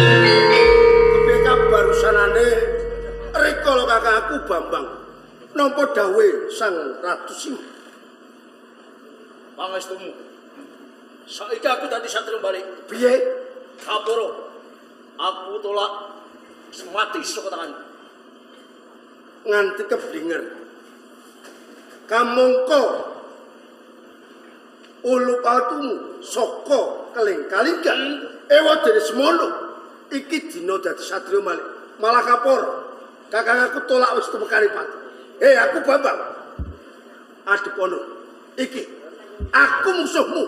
Kepiye kabar usanane rikala kakangku Bambang nampa dawuhe Sang Ratu Sima? Pangestumu. Saiki aku dadi satria balik. Piye? Kaporo. Aku tolak mati saka tanganku. Nganti keblinger. Kamangka ulu patumu saka Keling Kalingga. Ewa dene semono. Iki dina dadi satria malik. Malah kapor. Kakang aku tolak wis tumekane pati. Hei, aku Bambang. Adepono. Iki aku musuhmu.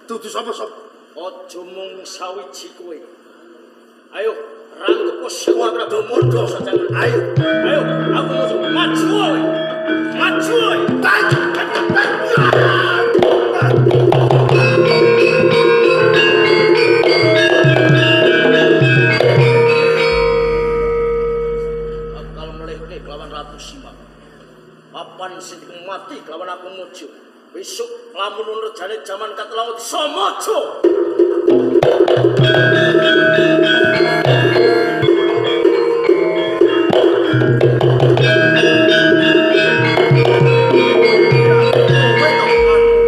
Dudu sapa-sapa. Aja mung sawiji kowe. Ayo, rangkep sewa Padha-padha. Ayo. Ayo, aku musuh. Maju wae. Maju wae. Maju. Bakal melehke kelawan Ratu Sima. Papan sing mati kelawan aku mojo. Besok lamun rejane jaman katelau Somojo.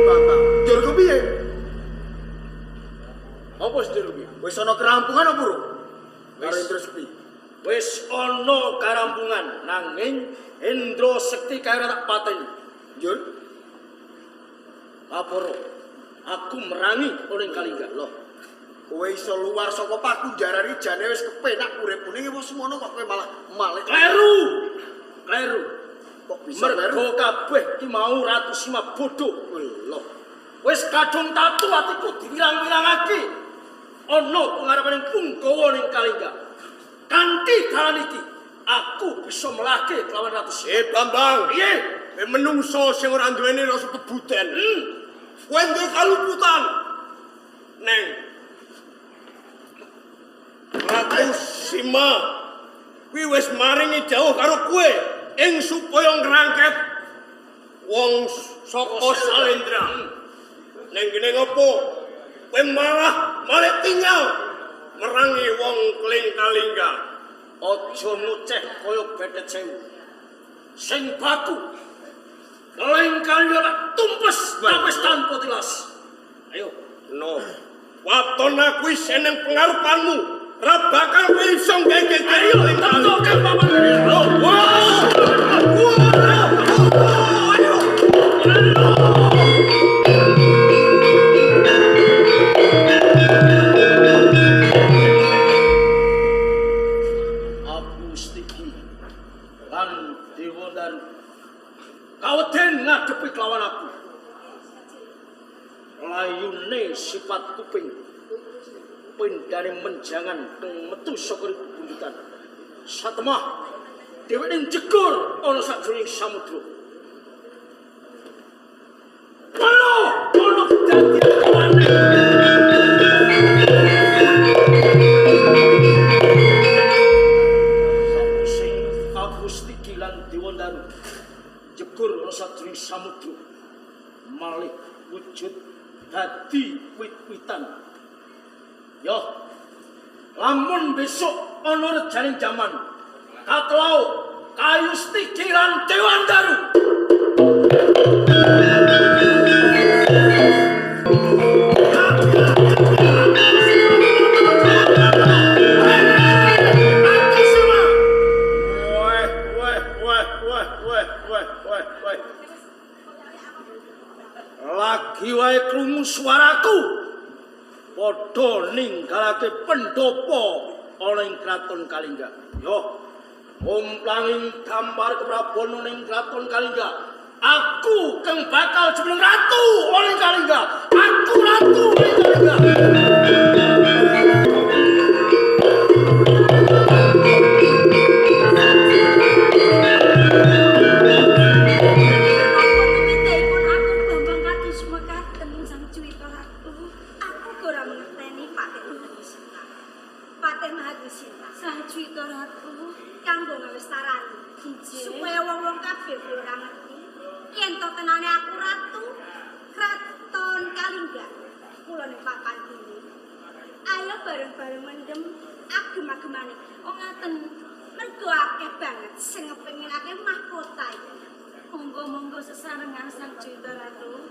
Bambang. Jur kepiye? Apa sedulur iki? Wis ana kerampungan apa urung? Wis. Karo Indra Sekti. Wis ana karampungan nanging Indra Sekti kae ora tak pateni. Jur, Laporo. Aku merangi oleh Kalingga. loh. Kowe iso luar saka pakunjaran iki jane wis kepenak uripmu ning wis semono kok kowe malah malik. Kleru. Kleru. Kok bisa kleru? Mergo kabeh ki mau Ratu Sima bodho. Loh, Wis kadung tatu atiku diwirang-wirangake. Ana pengarepaning Punggawa ning Kalingga. Kanthi dalan iki aku bisa melake kelawan Ratu Sima. Eh Bambang, Piye? kowe menungso sing ora duweni rasa kebuten. Kowe duwe kaluputan. Neng Ratu Sima kuwi wis maringi dawuh karo kowe ing supaya ngrangket wong saka Salendra. Neng kene ngopo? Kowe malah malih tinggal merangi wong Keling Kalingga. Aja ngoceh kaya bethet sewu. Sing baku Keling Kalingga tak tumpes tapis tanpa tilas. Ayo, No. Waton aku isih ning pengarepanmu. Ra bakal kowe iso nggege ayo tentokan papan. Loh, wah! Wah! Ayo. Aku Stiki lan Dewa Daru kaweden ngadepi kelawan aku. Layune sifat kuping pindane menjangan kang metu saka bubundutan. Satemah dheweke jegur ana sajroning samudra. Pelo ana kedadian aneh. Sing aku Stiki lan Dewa Daru jegur ana sajroning samudra malih wujud dadi wit-witan. Yo, lamun besok ana rejaning jaman katelau kayu Stiki lan Dewa Daru. Weh, weh, weh, weh, weh, weh, weh, weh. Lagi wae krungu suaraku. Padha ninggalake pendopo ana ing kraton Kalingga. Yo, omplanging gambar keprabon ning kraton Kalingga. Aku kang bakal jeneng ratu ana ing Kalingga. Aku ratu ana ing Kalingga. Napa tumitipun aku Bambang kados mekaten Sang Juwita Ratu. Aku ora mangerteni Patih Mahadusinta. Patih Mahadusinta, Sang Juwita Ratu kanggo ngawestarani supaya wong-wong kabeh ora ngerti yen to tenane aku ratu. ning papan kene. Ayo bareng-bareng mendem agem-agemane. Oh ngaten. Mergo akeh banget sing kepinginake mahkota iki. Monggo-monggo sesarengan Sang Juwita Ratu.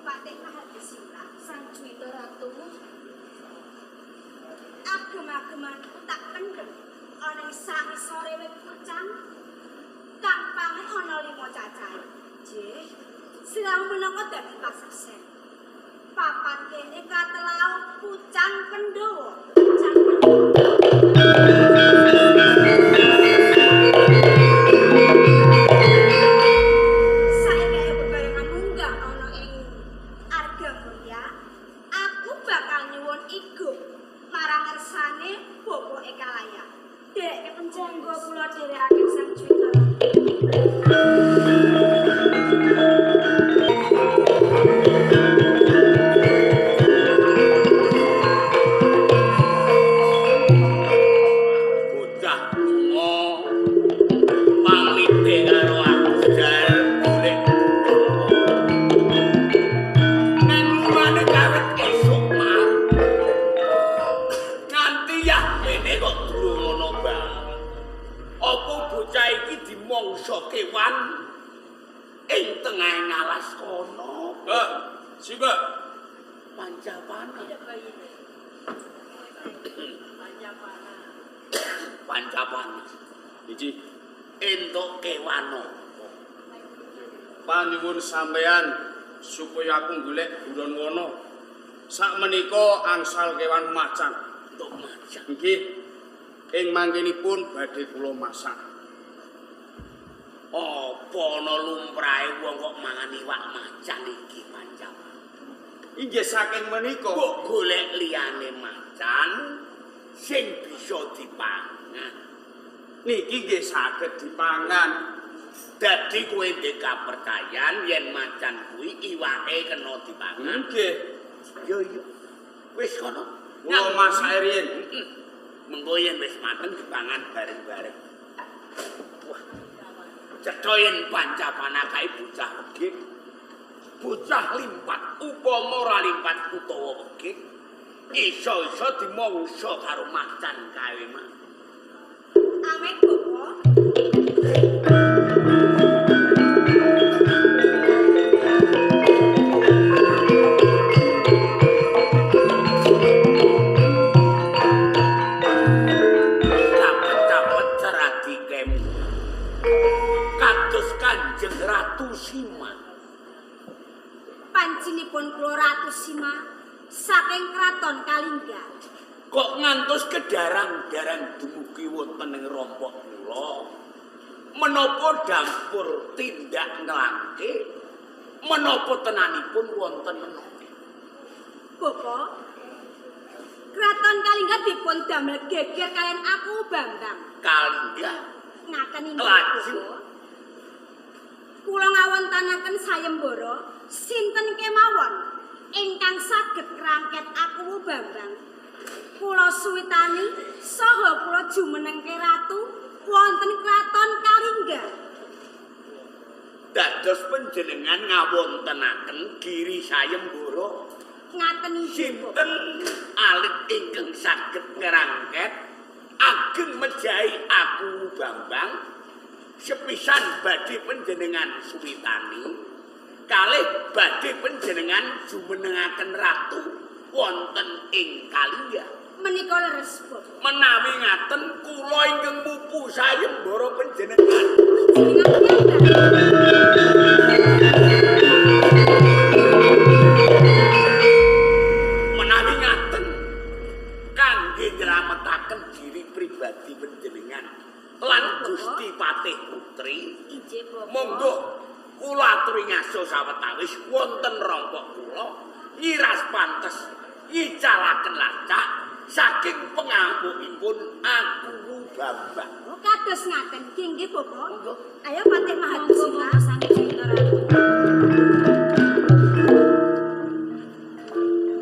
Patih Mahadesinta, Sang Juwita Ratu. Agem-agemanku tak pendhem ana ing sangisore wit pucang kang pange ana 5 cacahe. Nggih. Sirang menapa dadi pasaksen. Papan kene katelau Pucang Pandhawa. Pucang Pandhawa. Saiki ayo bebarengan munggah ana ing Arga Mulya. Aku bakal nyuwun igo marang ngersane Bapak Ekalaya. Dereke monggo kula dherekaken Sang Juwita. Bocah lunga pamite karo aku jar golek nang lungane kawit esuk mau nganti yah mene kok durung ana bae. Apa bocah iki dimangsa kewan ing tengah ngalas kono? Mbak, Simbah. Pancapana. Pancapana. Iki Entuk kewan apa? panyuwun sampean supaya aku golek buron wana. Sakmenika angsal kewan macan. Entuk macan. Nggih. Ing mangkenipun badhe kula masak. Apa ana lumrahe wong kok mangan iwak macan iki Pancapana? Inggih saking menika Mbok golek liyane macan sing bisa dipangan. niki nggih saged dipangan. Dadi kowe ndek kapercayan yen macan kuwi iwake kena dipangan. Nggih. Yo yo. Wis kono. Kula masak riyin. Heeh. Mengko yen wis mateng dipangan bareng-bareng. Wah. Cetha yen Pancapana kae bocah wegik. Bocah limpat, upama ora limpat utawa wegik, iso-iso dimangsa karo macan kae mah. Amit Bapak. Capet-capet cerati kemu. Kados Kanjeng Ratu Sima. Pancinipun kula Ratu Sima saking Kraton Kalingga. Kok ngantos kedarang-darang dumugi wonten ing rompok kula. Menapa dapur tindak nglangke? Menapa tenanipun wonten menapa? Bapak, Kraton Kalingga dipun damel geger kalian aku Bambang. Kalingga Ngaten inggih Lajeng. Bapak. Kula ngawontanaken sayembara sinten kemawon ingkang saged krangket aku Bambang. Kula suwitani saha kula jumenengke ratu wonten Kraton Kalingga. Dados panjenengan ngawontenaken giri sayembara Ngaten inggih Bapak. sinten alit ingkang saged ngrangket ageng mejahi aku Bambang sepisan badhe panjenengan suwitani kalih badhe panjenengan jumenengaken ratu wonten ing Kalingga. Menika leres Bapak. Menawi ngaten kula ingkang mupu sayembara panjenengan. Jenengan piyambak. Menawi ngaten kangge nylametaken diri pribadi panjenengan lan Gusti Patih Putri, Inggih Bapak. monggo kula aturi ngaso sawetawis wonten rompok kula nyiras pantes nyicalaken lacak saking pengamukipun aku Bambang. Oh, kados ngaten nggih nggih Nggih, Bapak. Ayo Patih Mahadusila Sang Juwita Ratu.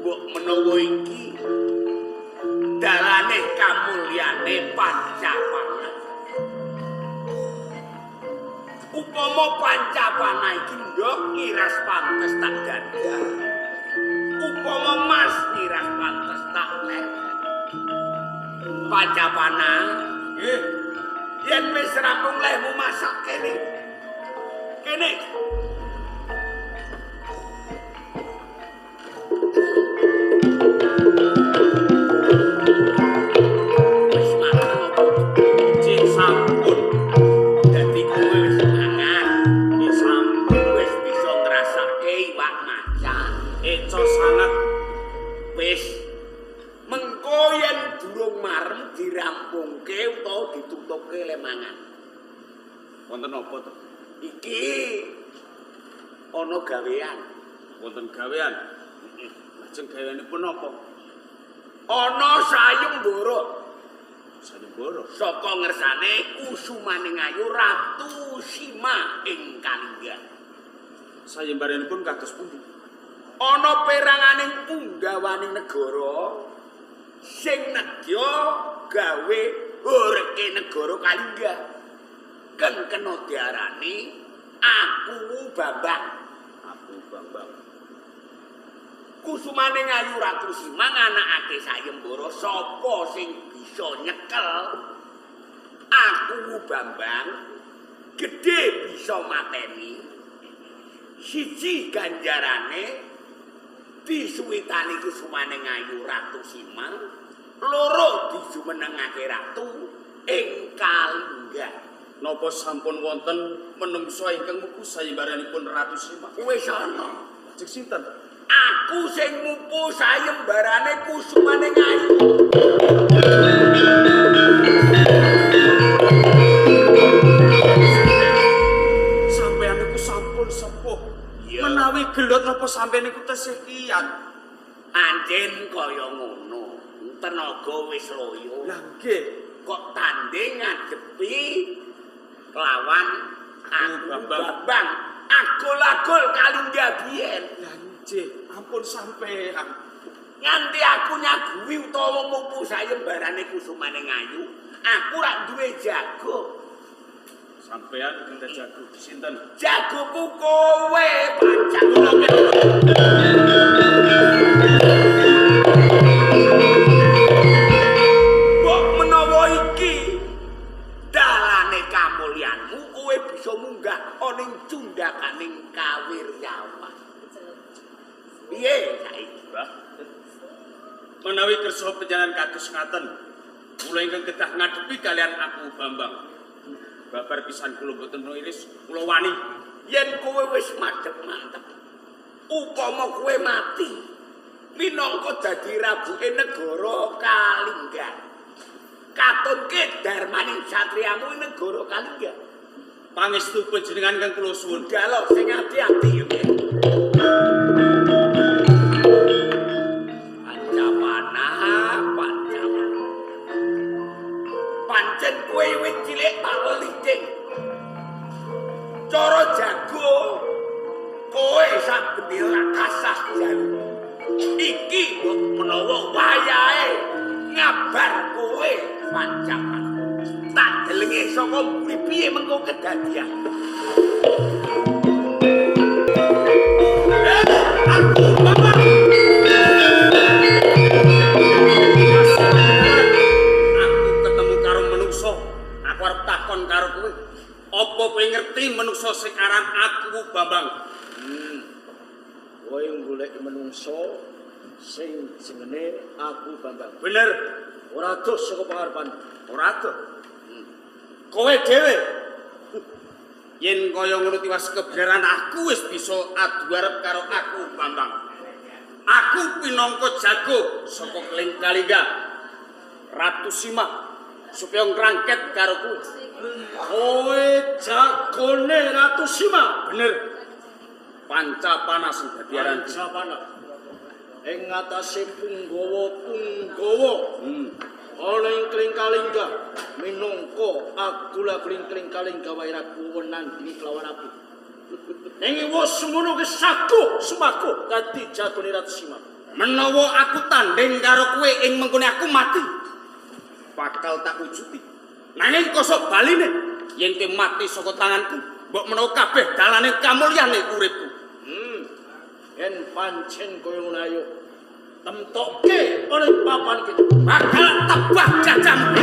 Mbok menawa iki dalane kamulyane Pancapana. Upama Pancapana iki ndok ngiras pantes tak gandha. Upama mas ngiras pantes tak leren. Pancapana, nggih. Yen wis rampung lehmu masak kene. Kene. Wis mateng apa? Cek sampun. Dadi kowe wis mangan, wis sampun wis bisa ngrasake iwak macan. Eco sanget Wis mengko yen durung marem dirampungke utawa ditutupke le mangan. Wonten apa to? Iki ana gawean. Wonten gawean. Lajeng gaweanipun apa? Ana sayembara Sayembara. saka ngersane Kusumaning Ayu Ratu Sima ing Kalingga. Sayembaranipun kados pundi? Ana peranganing punggawaning negara sing nedya gawe horeke negara Kalingga. Keng kena diarani Aku Bambang. Aku Bambang. Kusumaning Ayu Ratu Sima nganakake sayembara sapa sing bisa nyekel Aku Bambang gedhe bisa mateni. Siji ganjarane disuwitani Kusumaning Ayu Ratu Sima, loro dijumenengake ratu ing Kalingga. Napa sampun wonten menungsa ingkang mupu sayembaranipun Ratu Sima? Wis ana. Lajeng sinten? Aku sing mupu sayembarane Kusumaning Ayu. Sampeyan niku sampun sepuh. Iya. Menawi gelut napa sampeyan niku tesih kiyat? Anjen kaya ngono. Tenaga wis loyo. Lah nggih. Kok tanding ngadepi lawan Aku Bambang. Bambang. Agol-agol Kalingga biyen. Lah nggih, ampun sampeyan. Nganti aku nyaguhi utawa mupu sayembarane Kusumaning Ayu, aku rak duwe jago. Sampeyan gendah jago sinten? Jagoku kowe pancak. Mbok menawa iki dalane kamulyanmu kowe bisa munggah ana ing cundhakaning kawiryawan. Piye saiki? Mbah. Menawi kersa panjenengan kados ngaten, kula ingkang kedah ngadepi kalian Aku Bambang. Babar pisan kula mboten iris, kula wani. Yen kowe wis madhep mantep, upama kowe mati minangka dadi rabuke negara Kalingga, katunke darmaning satriyamu ing negara Kalingga. Pangestu panjenengan ingkang kula suwun. Budhalo sing ati-ati ya. Pancapana, pancapana. Pancen kowe wit cilik tak licing. Cara jago kowe saben ora kasah jalu. Iki mbok menawa wayahe ngabar kowe pancapana. Tak delenge saka mburi piye mengko kedadian. Aku Bambang. Aku ketemu karo menungso. Aku arep takon karo kowe. Apa kowe ngerti menungso sing aran Aku Bambang? Kowe golek menungso sing jenenge Aku Bambang. Bener, Ora adoh saka pangarepan. ora adoh. Kowe dhewe. Yen kaya ngono tiwas kebenaran aku wis bisa adu arep karo Aku Bambang. Aku pinangka jago saka Keling Kalingga. Ratu Sima supaya ngrangket karo kowe. Kowe jagone Ratu Sima. Bener. Pancapana sing dadi aran. Pancapana. Ing ngatasé punggawa-punggawa. Ana ing Kling Kalingga minangka agul-aguling Kling Kalingga wae ragu wenandingi kelawan aku. Ning wis semono ki sakuh sumakuh dadi jagone Ratu Sima. Menawa aku tanding karo kowe ing mengkone aku mati, bakal tak wujuti. Nanging kosok baline yen te mati saka tanganku, mbok menawa kabeh dalane kamulyane uripku. Yen pancen kaya ngono ayo temtokke ana ing papan kene. Bakal tebah jajamu.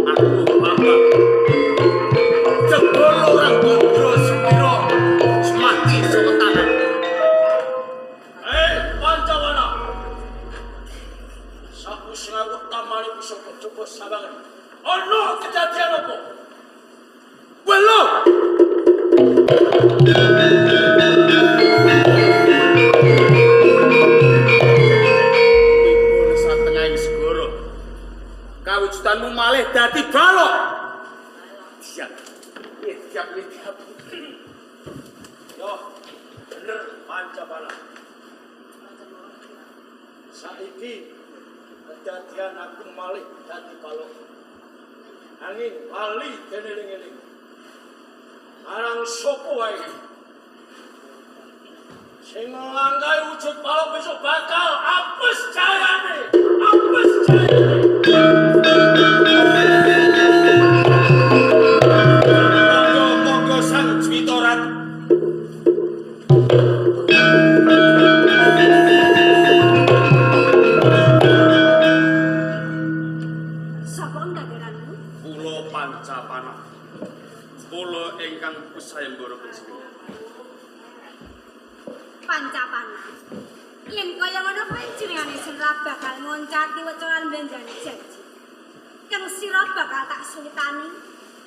Aku Bambang. Jebul ora gondro sepiro mati saka tangan. Hei, Pancawana. Sakwise aku tamani pusaka coba sawangan. Ana kejadian apa? Welo. Ibu satengahing segara. Kawujudanmu malih dadi balok. Siap. Siap, siap. Yo, bener Pancapana. Saiki kedadian aku malih dadi balok. Nanging lali dene eling-eling. Marang sapa wae sing nglangkai wujud balok besok bakal apes jayane, apes jayane. Monggo monggo Sang Juwita Ratu. Sapa ndageranmu? Kula Pancapana. Kula ingkang pusayembara panjenengan. Pancapana. Yen kaya ngono panjenengane sira bakal ngoncati wecolan blenjane janji. Kang sira bakal tak suwitani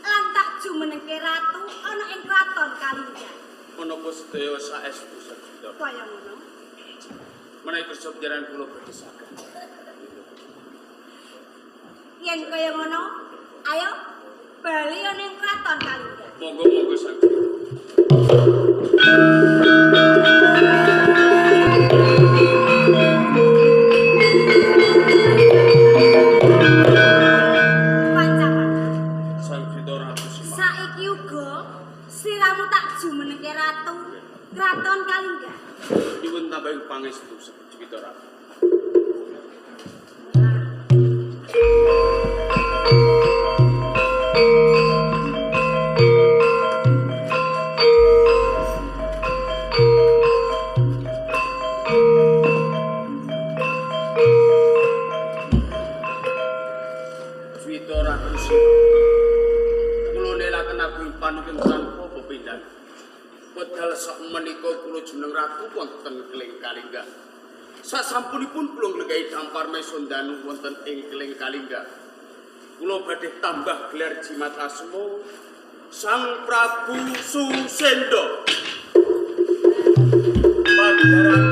lan tak jumenengke ratu ana ing kraton Kalingga. Menapa sedaya saestu Sang Juwita? Kaya ngono. Menawi kersa panjenengan kula badhe saged. Yen kaya ngono, ayo bali ana ing kraton Kalingga. Monggo monggo Sang Juwita. Pancapana. Sang Juwita Ratu Sima. Saiki uga siramu tak jumenengke ratu kraton Kalingga. Nyuwun tambahing pangestu Sang Juwita Ratu. Juwita Ratu Sima. Kula nelaken agung panuwun tanpa pepindhan. Wedal sak menika kula jumeneng ratu wonten Kling Kalingga. Sasampunipun kula nglenggahi dampar Mesondanu wonten ing Kling Kalingga. Kula badhe tambah gelar jimat asma Sang Prabu Susendha. Padaran